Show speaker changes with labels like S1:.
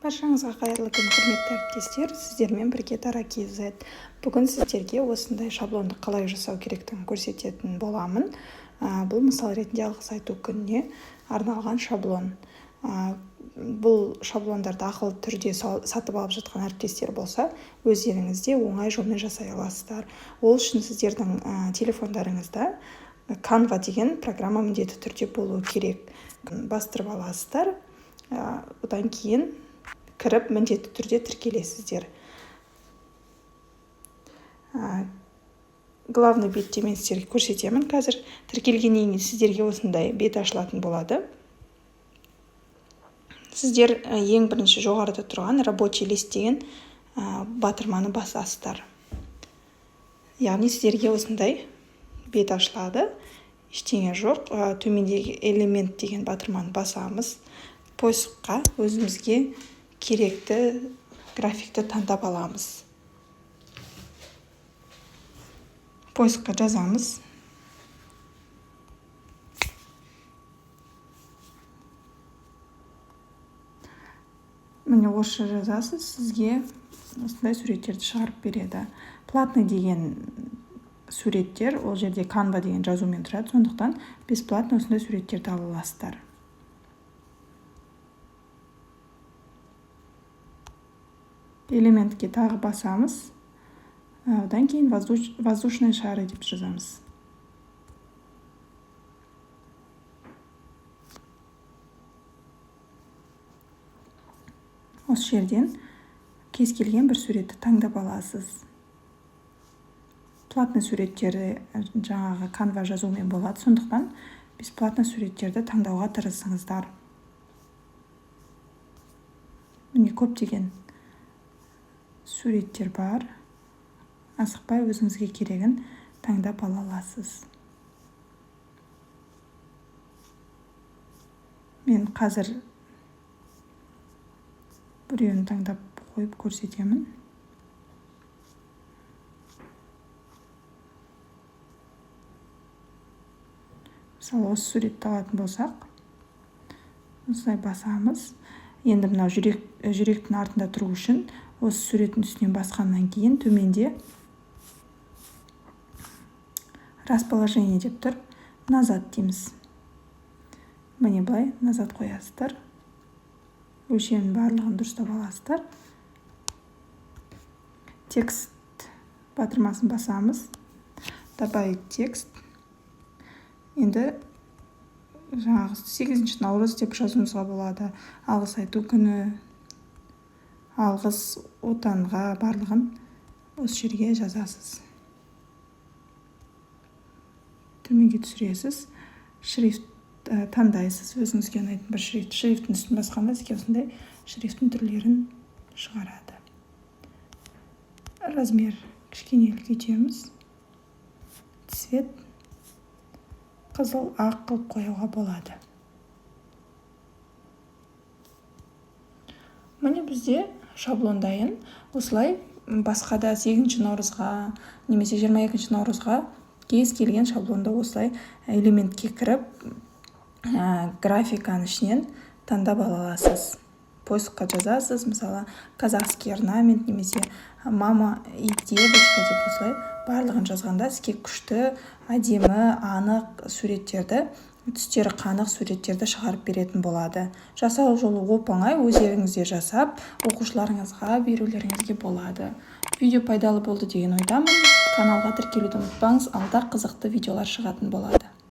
S1: Баршаңызға қайырлы күн, құрметті әріптестер! Сіздермен бірге Дара KZ. Бүгін сіздерге осындай шаблонды қалай жасау керектігін көрсететін боламын. Бұл мысал ретінде алғыс айту күніне арналған шаблон. Бұл шаблондарды ақылы түрде сатып алып жатқан әріптестер болса, өздеріңіз де оңай жолмен жасай аласыздар. Ол үшін сіздердің телефондарыңызда Canva деген программа міндетті түрде болуы керек. Бастырып аласыздар. Одан кейін кіріп, міндетті түрде тіркелесіздер. Главный бетте мен сіздерге көрсетемін қазір. Тіркелгеннен кейін сіздерге осындай бет ашылатын болады. Сіздер ең бірінші жоғарыда тұрған рабочий лист деген батырманы басасыздар. Яғни сіздерге осындай бет ашылады. Ештеңе жоқ. Төмендегі элемент деген батырманы басамыз. Поискқа өзімізге керекті графикті таңдап аламыз. Поискқа жазамыз. Міне, орысша жазасыз, сізге осындай суреттерді шығарып береді. Платный деген суреттер ол жерде Canva деген жазумен тұрады, сондықтан бесплатно осындай суреттерді ала аласыздар. Элементке тағы басамыз. Одан кейін воздушные шары деп жазамыз. Осы жерден кез келген бір суретті таңдап аласыз. Платный суреттері жаңағы Canva жазумен болады, сондықтан бесплатно суреттерді таңдауға тырысыңыздар. Міне, көптеген суреттер бар. Асықпай өзіңізге керегін таңдап ала аласыз. Мен қазір біреуін таңдап қойып көрсетемін. Мысалы, осы суретті алатын болсақ, осылай басамыз. Енді мынау жүректің артында тұру үшін осы суреттің үстінен басқаннан кейін төменде расположение деп тұр, назад дейміз. Міне, былай назад қоясыздар. Өлшемін барлығын дұрыстап аласыздар. Текст батырмасын басамыз. Добавить текст. Енді жаңағы 8 наурыз деп жазуымызға болады. Алғыс айту күні, алғыс отанға, барлығын осы жерге жазасыз. Төменге түсіресіз. Шрифт таңдайсыз, өзіңізге ұнайтын бір шрифт. Шрифттің үстін басқанда сізге осындай шрифттің түрлерін шығарады. Размер кішкене үлкейтеміз. Цвет қызыл, ақ қылып қоюға болады. Міне, бізде шаблон дайын. Осылай басқа да 8 наурызға немесе 22 наурызға кез келген шаблонды осылай элементке кіріп, графиканың ішінен таңдап ала аласыз. Поискқа жазасыз, мысалы, казахский орнамент немесе мама и девочка деп осылай барлығын жазғанда сізге күшті, әдемі, анық суреттерді, түстері қанық суреттерді шығарып беретін болады. Жасау жолы оп-оңай, өздеріңіз де жасап, оқушыларыңызға берулеріңізге болады. Видео пайдалы болды деген ойдамын. Каналға тіркелуді ұмытпаңыз, алда қызықты видеолар шығатын болады.